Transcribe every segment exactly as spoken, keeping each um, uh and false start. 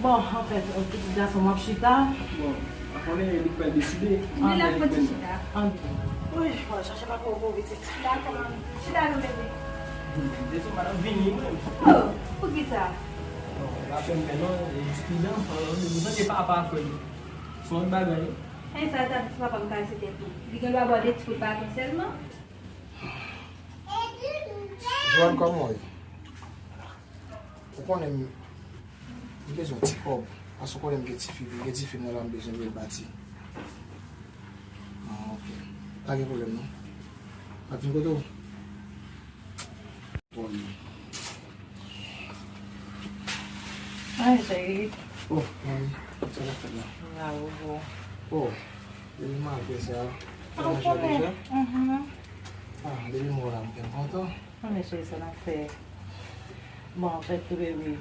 Bon, anfèt, pitit gason m ap chita. Bon, pa konnen li k pral deside. Li la pou ti chita. An- Wi, w al chache papa w pou pitit. Dakò, manmi. Chita non, bebe. Depi madanm vini, mwen. Oh, poukisa? Bon, pa fè m pè non, e jis pidan, depi w tande papa frè m. Se yon lòt bagay. E sa, sa, ti papa m ka se tèt ou. Li gen dwa ba w de ti kout baton sèlman. Joanne, kòman w ye? Ou konnen m, m bezwen ti kòb. Paske ou konnen m gen ti fi, m gen ti fi mwen la m bezwen pou l bati. Ah, ok. Pa gen pwoblèm non. M ap vin kote w. Bon. Ay, cheri. Oh, manmi, sa k ap fèt la? M la, bobo. Oh, depi maten sa. Ou konnen. Mhm. Ah, depi m wè w la, m byen kontan. Mwen cheri, sa n ap fè. Bon, anfèt, tou bebe,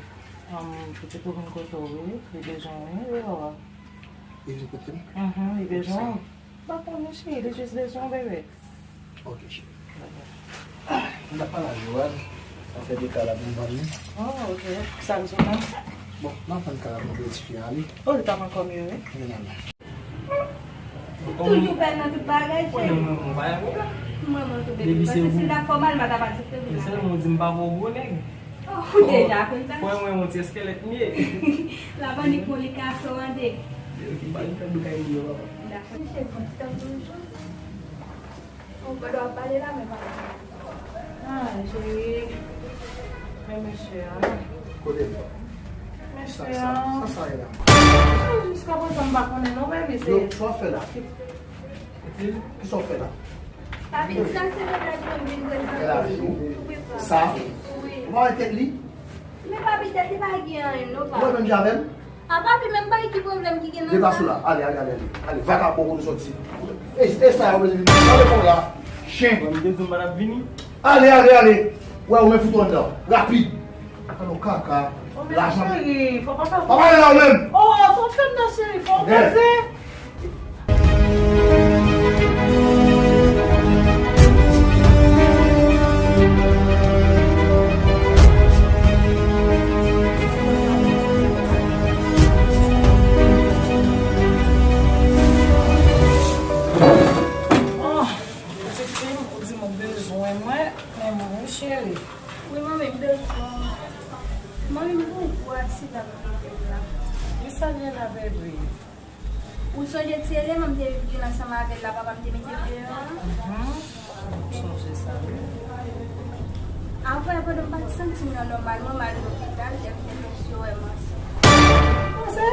um, pitit ou vin kote w, wi, li bezwen w, wi, wi, wi. Li vin kote m? Mhm, li bezwen w. M pa konnen, cheri, li jis bezwen w, bebe. Ok, cheri. M t ap pale a Joanne, afè de kay la pou m vann li. Oh, ok. Sa l di w menm? Bon, m ap vann kay la pou m peye ti fi a, wi. Oh, li t ap ankò mye, wi. Wi, manmi. Ou toujou bèl nan tout bagay, cheri. Mwen, mwen, mwen pa yon gwo nèg. Mwen, mwen tou bebe. Paske si l t ap fè w mal, m pa t ap aksepte vin la. Se sèlman w di m pa yon gwo nèg. Oh, ou deja konn sa. Frè mwen, yon ti eskèlèt m ye. Lavan li pran li kase w an de. Yo ki pa yon fè doukay li yo, papa. Dakò. Cheri, bon, ti tann toujou. Ou pa dwe ap pale la, men pa. Ah, cheri. Men mesye a. Kote l? Mesye a. Sa, sa, sa, sa ye la? Jiskaprezan, m pa konnen non, bebe, se. Yo, sa w ap fè la? Ki sa w ap fè la? Papi, sa se mwen la ki vin prezante. Sa? Wi. Ou pa wè tèt li? Men papi, tèt li pa gen anyen, non, pa. Ou wè menm jan avè l? A papi, men m pa wè ki pwoblèm ki gen nan sa. Deplase w la. Ale, ale, ale, ale. Ale, vagabon kote w soti. E, e sa yo bezwen vin. Gade kò w la. Chen. Mwen, m te di w m pa t ap vini. Ale, ale, ale. Wè, ou men fout ou anndan. Rapid. Ann nou kaka. Lajan. Cheri, fò pa fè. Pa pale la ou menm. Oh, fò fè m nan cheri, fò poze. Oh, pitit fi m, ou di m ou bezwen mwen, men mwen cheri. Wi, manmi, m bezwen w. Manmi, m gen yon gwo aksidan k rive m la. Kisa l ye la, bebe? Ou sonje ti eleman m te viv ansanm avè l la, papa m te mete m deyò a? Mhm. M sonje sa, wi. Apre, pandan m pa t santi m nan nòmal, mwen m al lopital, lè m te fè sou wè m ansent. Panse?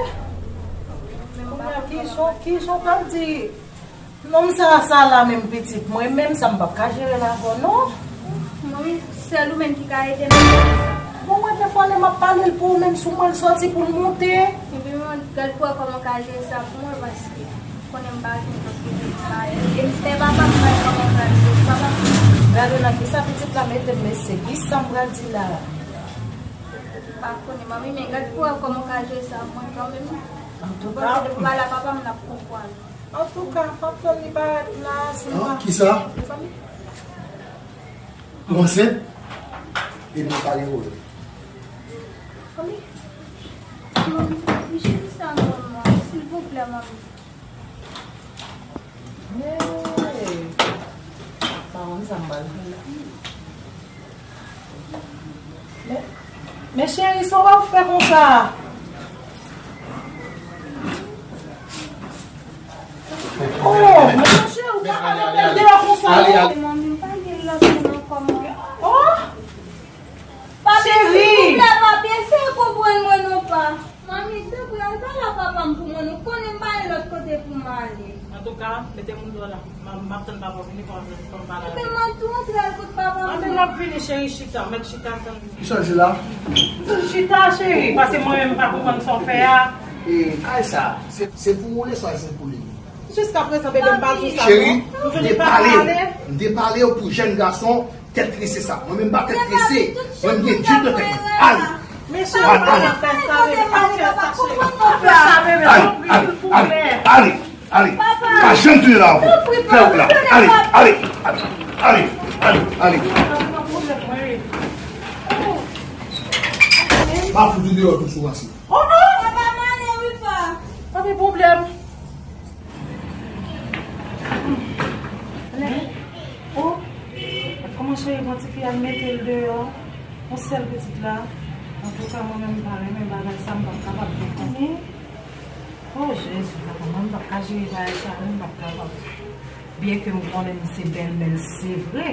Kounye a, ki jan, ki jan w pral di? Nonm sa, sa la menm pitit mwen, menm sa m p ap ka jere l avè w non. Manmi, sèl ou menm ki ka ede m nan sa. Bon, mwen, dèfwa lè m ap pale l pou ou menm, sou mwen l sòti pou l monte. Epi mwen, gad pou wè kòman w ka jere sa pou mwen, paske konnen m pa gen lòt kote pou m ale. E m pè papa m, m pa wè kòman m pral jere papa m. Gade nan kisa pitit la mete m, mesye, kisa m pral di la? M pa konnen, manmi, men gad pou wè kòman w ka jere sa pou mwen kanmenm. Antouka. Bon, se depi w pale a papa m, l ap konprann. Antouka, m ap tann li parèt la, si m pa. Kisa? Ou ansent? Epi pa gen pwoblèm. Manmi, manmi, cheri sa non, manmi, silvouplè, manmi. Hey! Pa konn sa m pral fè la. Men, men cheri, sa w ap fè konsa? Oh, men cheri, ou pa ka nan bèl deyò konsa, non. Manmi, m pa gen lòt moun ankò, manmi. Oh! Papi, silvouplè, papi, eseye konprann mwen non, pa. Manmi, tanpri, al pale a papa m pou mwen, nou konnen m pa gen lòt kote pou m ale. Antouka, mete moun deyò la. M ap, m ap tann papa w vini pou m, pou m pale avè l. Epi m ap tou antre al kot papa m. Antre, m ap vini, cheri, chita, mèt chita, tann. Kisa l di la? Chita, cheri, paske mwen menm m pa konprann sa w fè a. E kay sa, se, se pou ou l ye, sa se pou li? Jiskaprezan, bebe, m pa di w sa non. Cheri, m te pale w, m te pale w pou jèn gason tèt trese sa. Mwen menm m pa tèt trese. Mwen m gen djib nan tèt mwen. Ale. Mesye, ale, ale. Pa fè sa, bebe, pa fè sa, cheri. Pa fè sa, bebe, tanpri, silvouplè. Ale, ale, ale. Pa janm tounen la ankò. Fè wout la. Ale, ale, ale, ale, ale, ale. M ap fout ou deyò tou si w pase. Oh non! Yon tifi al mete l deyò, yon sèl pitit la. Antouka, mwen menm, m pa renmen bagay sa, m p ap kapab fè konnen. O Jezi, papa, mwen, m p ap ka jere bagay sa, non, m p ap kapab. Byenke m konnen m se bèlmè l, se vre.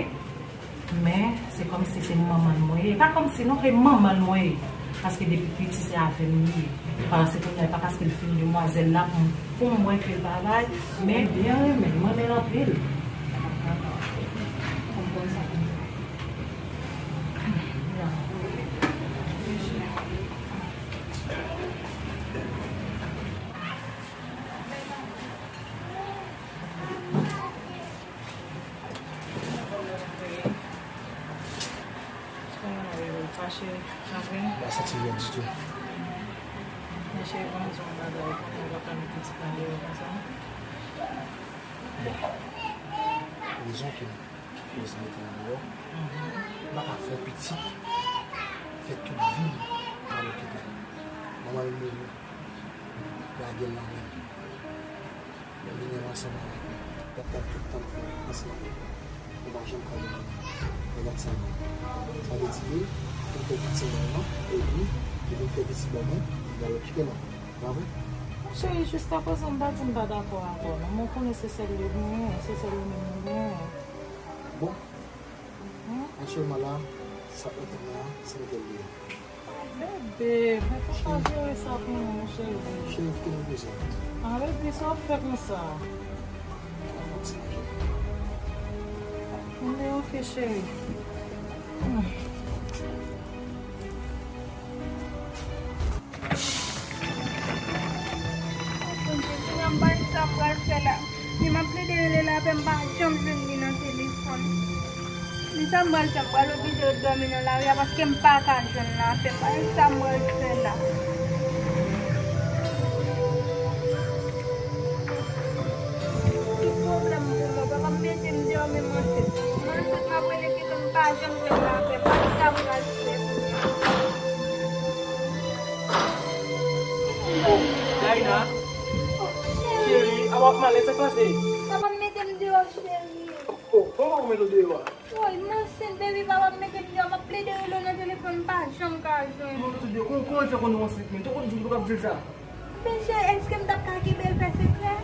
Men, se kòmsi se manman l mwen ye. Pa kòmsi non, e manman l mwen ye. Paske depi piti, se avè m li ye. Paske kounye a, e pa paske l fin demwazèl la pou m, pou m wè ke l pa bay, men byen renmen l, m renmen l anpil. Konprann sa konsa. Kòman w ye, ou fache avè m? M pa santi byen ditou. Men cheri, ban m di w yon bagay, ou konnen ou pa ka mete ti pa deyò konsa. Bon, rezon ke m mete l deyò, m pa ka fè yon pitit, fè tout vi m nan lopital. Manman l mouri, lage l nan men m. Mwen vini ansanm avèk ou. W ap pran tout tan pou ansanm avèk ou. Ou pa janm ka vin nan dat sa. Sa vle di ke pou fè pitit mwen nan, epi li vin fè pitit ban mwen, li pral okipe mwen. Pa vre? Mon cheri, jiskaprezan, m pa di m pa dakò avè w, non. Men w konnen se sèl li genyen, se sèl li menm li genyen. Bon. Aktyèlman la, sa k nan tèt mwen an, se mete l deyò. Bebe, men fò w ka jere sa pou mwen, mon cheri. Cheri, kite m poze. A, bebe, sa w ap fè konsa? Anben, oke, cheri. Hmm. Jezi, m pa konn sa m pral fè la. Li m ap plede rele l apèn, m pa janm jwenn li nan telefòn. Men sa m pral fè, m pral oblije ret dòmi nan lari a paske m pa ka jwenn l apèn. M pa konn sa m pral fè la. Ki pwoblèm pou mwen? Papa m mete m deyò, men m ansent. M ansent, m ap rele pitit m, m pa janm jwenn l apèn. M pa konn sa m pral fè. Daïna, cheri, a w ap malè, sa k pase? Papa m mete m deyò, cheri. Oh, kòman ou mete w deyò a? Woy, m ansent, baby, papa m mete m deyò, m ap plede rele w nan telefòn, m pa janm ka jwenn ou. Kòman ou mete w deyò? Kòman, kòman l fè konn ou ansent menm? Te konn di w pa t ap di l sa? Men cheri, èske m t ap ka kenbe l fè sekrè?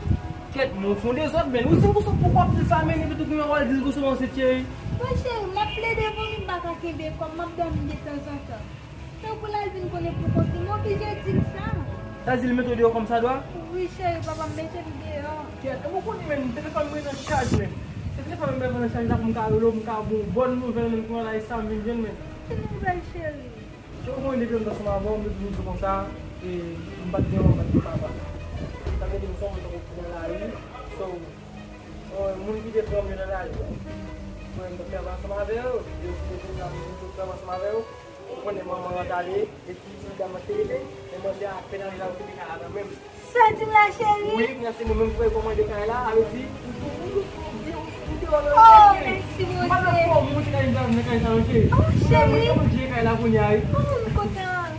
Kèt, men w fè yon dezòd, men ou di m konsa, poukwa w ap di l sa, men epi tou kounye a w al di l konsa w ansent, cheri? Wi, cheri, m ap plede pou li, m pa ka kenbe kò m, m ap dòmi detanzantan. Tankou l al vin konnen pou kont li, m oblije di l sa. Sa di l mete w deyò kòmsadwa? Wi, cheri, papa m mete m deyò. Kèt, e ou konnen, men, telefòn mwen nan chaj, men. Se telefòn mwen mete nan chaj la pou m ka rele w, pou m ka ba w bòn nouvèl, men, kounye a la, e sa m vin jwenn, men. Ki nouvèl, cheri? Cheri, ou konnen depi lè m t ansanm avè w, m te toujou di w konsa, e m pa t gen manman, m pa t gen papa. Sa vle di m se yon moun tankou w nan lari. So, yon moun ki te pran m yo nan lari. Mwen, m t ap travay ansanm avè yo, yo te vin la, m te travay ansanm avè yo. Ou konnen manman an t ale, epi ti dam nan te rete, men manzè a apèn ale la, yo kite kay la nan men m. Sa w di m la, cheri? Wi, kounye a se mwen menm ki pral kòmande kay la, sa vle di, ou, ou, ou, ou, ou te wè nan kay. Oh, mèsi Bondye. M pa t wè kòman ou te ka vin nan kay sa, non, cheri. Oh, cheri. Mwen, mwen jere kay la kounye a, wi. Oh, m kontan.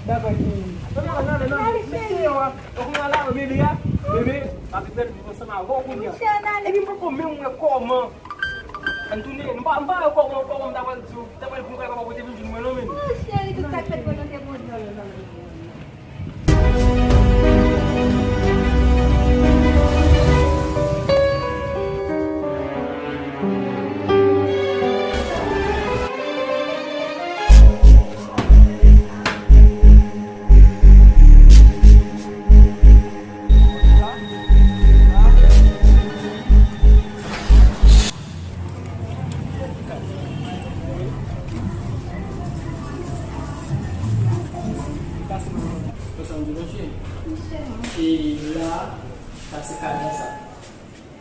Dakò, cheri. Non, non, non, non, non. Mèsi, cheri. Ou konnen la, bebe a, bebe, pa pi pèdi ansanm avè w kounye a. Cheri, n ale. Epi m poko menm wè kòman. Ann tounen, m pa, m pa wè kòman, kòman m ta pral di w, ta pral pou kay papa w te vin jwenn mwen non, men. Oh, cheri, tout sa k fèt volonte Bondye. E la, sa se kay sa.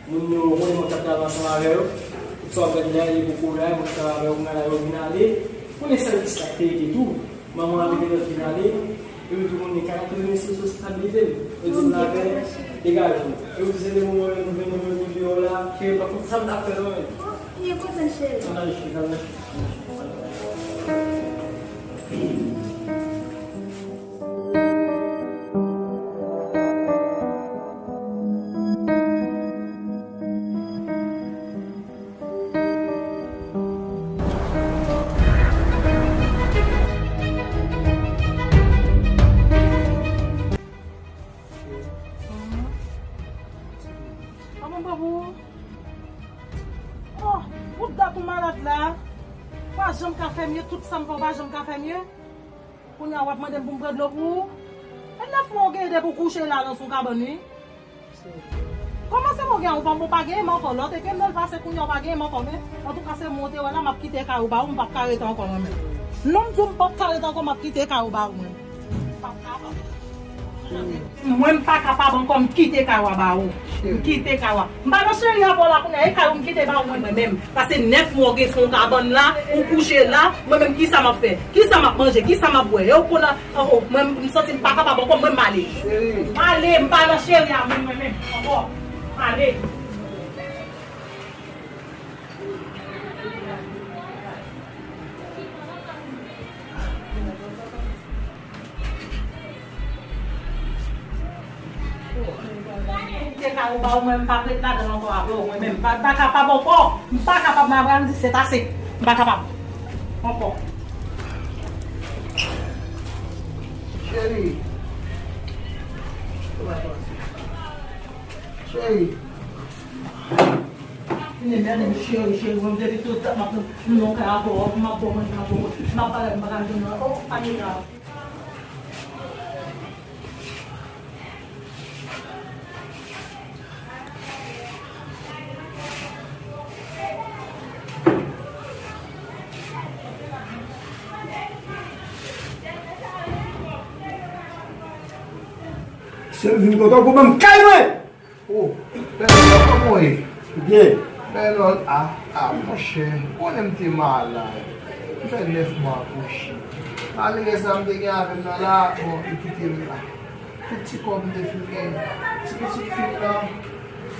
Moun yo, moun yo k ap travay ansanm avè yo, tout sa w ap gade la, e poko la, moun k ap travay avè yo, kounye a la, yo vin ale. Konnen sèvis la k te rete tou. Manman an te gentan fin ale, epi tou konnen kay la tou rete sou responsabilite l. Yo di m la fè degaje w. Epi tou se le moman yo nou vin nou vin deyò la, ke pa konn sa m t ap fè non men. Li kontan cheri. Ann al chita, ann al chita. Ou pa janm ka fè mye? Kounye a w ap mande m pou m pran dlo pou ou? E nèf mwa w genyen depi w kouche la nan sou kabann wi. Kòman se mwen gen ou pa, ou pa gen men ankò? Lòt e gen men l pase kounye a ou pa gen men ankò men. Antouka se mwen ou te wè la, m ap kite kay ou ba ou, m p ap ka rete ankò mwen menm. Non, m di w m p ap ka rete ankò, m ap kite kay ou ba ou mwen. M p ap kapab. Mwen m pa kapab ankò, m kite kay ou a ba ou. M kite kay ou a. M pa nan cheri avè w la kounye a, e kay ou m kite ba ou mwen, mwen menm. Pase nèf mwa w gen sou kabann la, ou kouche la, mwen menm kisa m ap fè? Kisa m ap manje? Kisa m ap bwè? E w konn, oh, oh, mwen m santi m pa kapab ankò, mwen m ale. M ale, m pa nan cheri a mwen, mwen menm ankò. M ale. Te ka ou ba ou mwen, m p ap ret ladan l ankò avè w, mwen menm. M pa, m pa kapab ankò. M pa kapab, m ap di se ase. M pa kapab. Ankò. Cheri. Cheri. Vini mède m cheri, cheri, mwen depi tout tan m ap nan kay avè w, m ap ba w manje, m ap ba w, m ap pale, m pa ka jwenn ou. Oh, Anita. Se vin kontan pou ban m kay mwen. Oh, Bènòl, kòman w ye? Byen. Bènòl, a, a, monchè, ou konnen m te malad. M fè nèf mwa akouche. Malere sa m te gen avè m nan la, bon, li kite m la. Tout ti kòb m te fin gen, ti pitit fi m nan,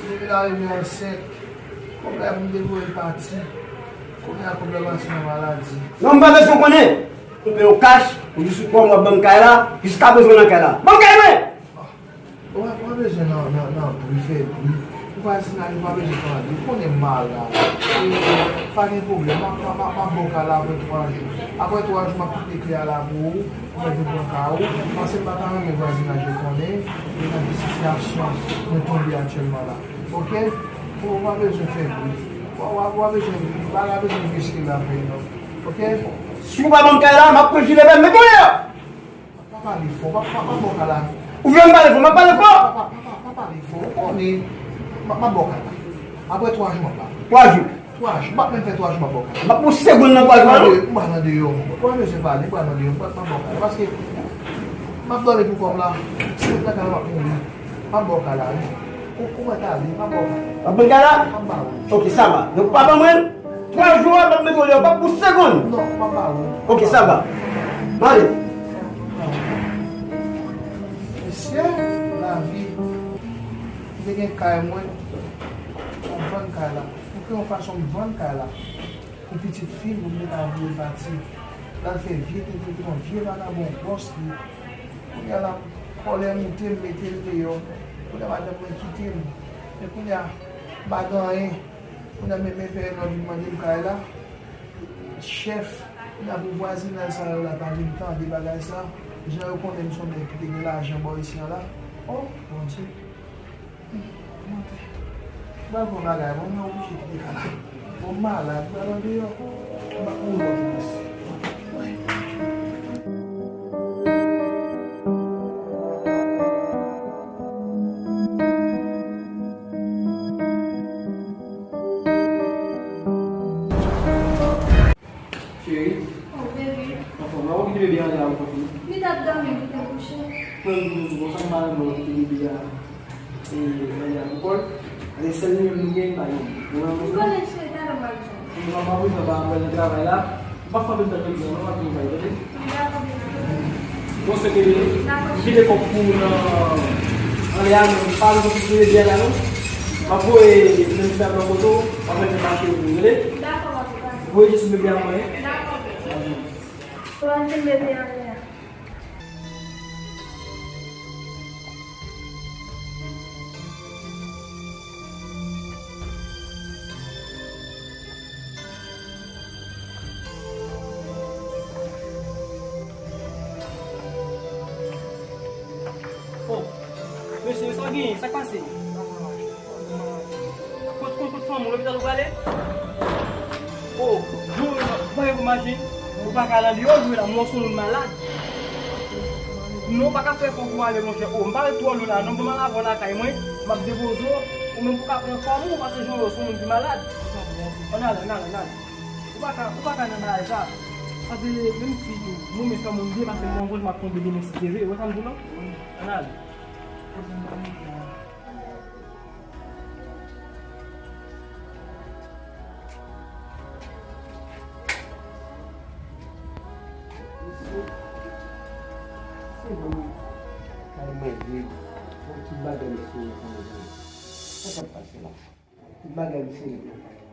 li vin arive ansent. Kòb la pou m te voye l pati. Kounye a kòb la pati nan maladi. Non, m pa bezwen konnen. Ou peye w kach, ou jis ou pran w ap ban m kay la, jiska prezan w nan kay la. Ban m kay mwen! Ou pa, ou pa bezwen nan, nan, nan bri, fè bri. Pou vwazinaj ou pa bezwen tande. Ou konnen m malad. E, pa gen pwoblèm. M ap, m ap, m ap, m ap ba w kay la apre twa jou. Apre twa jou, m ap kite kle a la pou ou. Ou mèt vin pran kay ou. Paske m pa ta renmen vwazinaj yo konnen e nan ki sitiyasyon mwen tonbe aktyèlman la. Oke? Ou, ou pa bezwen fè bri. Ou, ou, ou pa bezwen bri. Ou pa bezwen riske lavi w non. Oke? Si w pa ban m kay la, m ap pran jile pè m mete w deyò! Pa pale fò, pa, pa, pa ba w kay la. Ou vle m pale fò, m ap pale fò. Pa, pa, pa, pa, pa pale fò, ou konnen. M ap, m ap ba w kay la. Apre twa jou, m ap ba w. Twa jou? Twa jou, m p ap menm fè twa jou, m ap ba w kay la. M p ap pran segonn nan twa jou an non. M pral nan deyò, m pral nan deyò, m p ap, m p ap ba w kay la. Paske m ap dòmi pou kòb la. Si m t nan kay la, m ap mouri. M ap ba w kay la, wi. Ou, ou mèt ale, m ap ba w kay la. W ap ban m kay la? M ap ba ou. Oke, sa va. Donk, pa ban mwen l. Twa jou a, m ap mete w deyò, pa pou segonn. Non, m ap ba ou. Oke, sa va. M ale. Mesye, lavi. M te gen kay mwen, m vann kay la. M kreye yon fason m vann kay la. Pou pitit fi m, pou m te ka voye l pati. L al fè vye tenten, te yon vye vagabon, bòs li. Kounye a la, kòlè moute m, mete l deyò. Kounye a madanm mwen kite m. Men kounye a, m pa gen anyen. Kounye a, men, men Pè Enò vin mande m kay la. Chèf, kounye a pou vwazinaj sa yo la ta vin tande bagay sa. Jan yo konnen m se yon nèg ki te gen lajan bò isi a la. Oh, Bondye. Mwen te pral fè yon bagay, mwen, mwen oblije kite kay la. Bon, m malad, m pral andeyò. M ap mouri lòt jou. Cheri. Oh, baby. Anfòm, la, ou kite bebe an lè a, ou konprann? Li t ap dòmi, li te kouche. Mwen, m di w konsa, m pa renmen ou kite bebe a, e, lè a pou kò l. Paske sèl li menm nou gen, pa gen. Ou renmen konsa? M konnen cheri, talè m ap jwenn. M pa, m pa bezwen pa apèl nan travay la. M pa fè anpil tan jodi a, non, m ap vin bay, tande? Dakò, baby. Bon, se ke m kite kòb pou ou nan, anlè a, men pa bezwen kite bebe a la, non. M ap voye, menm si a nan kote w, m ap mete mache pou ou, tande? Dakò, papa. Voye je sou bebe a mwen. Dakò, bebe. Pran ti bebe anlè a. Oh, mesye, sa w genyen? Sa k pase? Kot, kot, kot fanm ou? Lopital ou prale? Oh, Joe, ou pa gen pou machin? Ou pa ka al andeyò jwe la, men w se yon moun malad. Non, ou pa ka fè efò pou w ale, monchè. O, m pa ret twò lwen la, non, m pral avè w lakay mwen, m ap depoze w, ou menm pou w ka pran fòm ou, paske jan w ye, w se yon moun ki malad. Ann ale, ann ale, ann ale. Ou pa ka, ou pa ka nan bagay sa. Sa vle, menm si mwen menm fè moun byen, paske mwen menm m ap tonbe demen si Dye vle. Ou wè sa m di w lan? Ann ale. Mesye, se bon, kay manje, bon, tout bagay mesye yo konn jwe. Sa k ap pase la? Tout bagay misye ret nan kay la.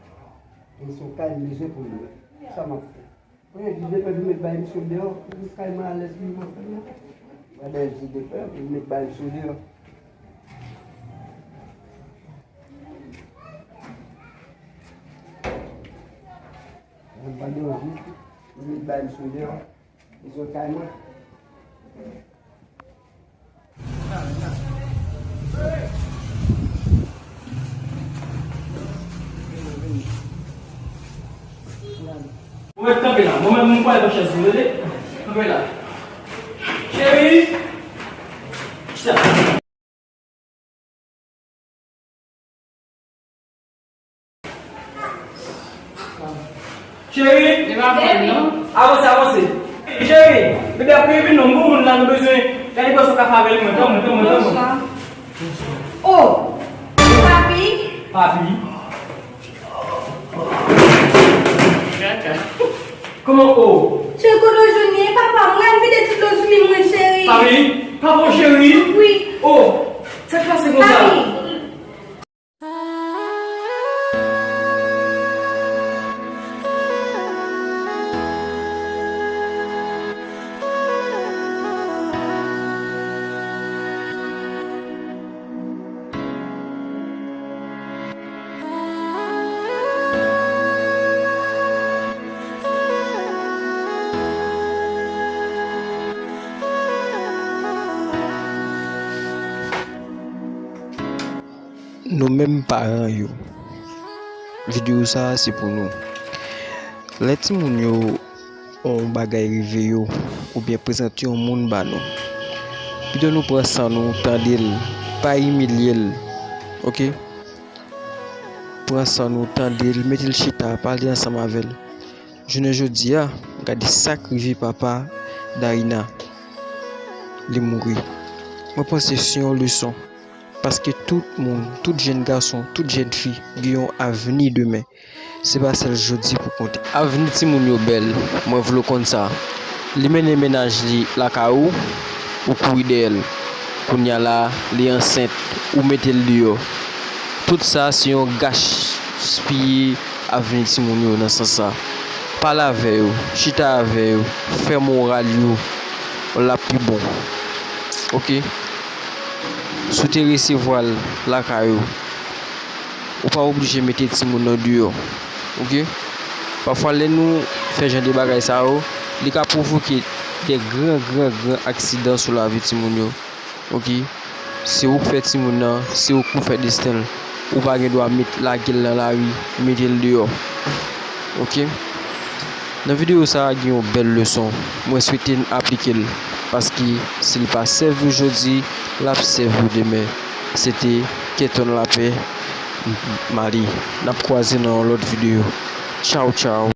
E se yon kay m bezwen pou m lwe. Sa m ap fè? Mwen di depi vin met bay misye deyò, pou kay mwen alèz pou mwen fè la. Gade di depi vin met bay misye deyò. Mwen pa deyò vin, vin met bay misye deyò. Misye kay mwen. Ou mèt kanpe la. Mwen menm, mwen pral pran chèz pou tande. Kanpe la. Cheri! Chita. Cheri! Li pa pran, non. Avanse, avanse. Cheri, bebe ap rive non, m gon moun la, nou bezwen. Gade pòs ou ka fè avè l, mwen, tann mwen, tann mwen, tann mwen. Oh! Papi? Papi? Kòman, oh? Cheri, kote w jwenn li? Papa, mwen al vide ti dlo sou li, mwen, cheri. Papi? Papa, cheri? Wi. Oh! Sa k pase konsa? Papi. Nou menm paran yo, videyo sa a se pou nou. Lè timoun yo, yon bagay rive yo, oubyen prezante yon moun ba nou, pito nou pran san nou, tande l, pa imilye l, oke? Pran san nou, tande l, mete l chita, pale ansanm avè l. Jounen jodi a, gade sa k rive papa Daïna. Li mouri. Mwen panse se yon leson. Paske tout moun, tout jèn gason, tout jèn fi gen yon avni demen. Se pa sèl jodi pou konte. Avni timoun yo bèl, mwen vle w konn sa. Li mennen mennaj li lakay ou, ou kouri dèyè l. Kounye a la, li ansent, ou mete l deyò. Tout sa se yon gaspiye avni timoun yo nan sans sa. Pale avè yo, chita avè yo, fè moral yo, l ap pi bon. Oke? Si w te resevwa l lakay ou, ou pa oblije mete timoun nan deyò. Oke? Pafwa, lè nou fè jan de bagay sa yo, li ka pwovoke de gran, gran, gran aksidan sou lavi timoun yo. Oke? Se ou k fè timoun nan, se ou k pou fè desten l. Ou pa gen dwa met lage l nan lari, mete l deyò. Oke? Nan videyo sa a gen yon bèl leson. Mwen swete n aplike l. Paske si l pa sèvi w jodi, l ap sèvi w demen. Se te Kenton Lapè, Mali. N ap kwaze nan yon lòt videyo. Tchaw, tchaw.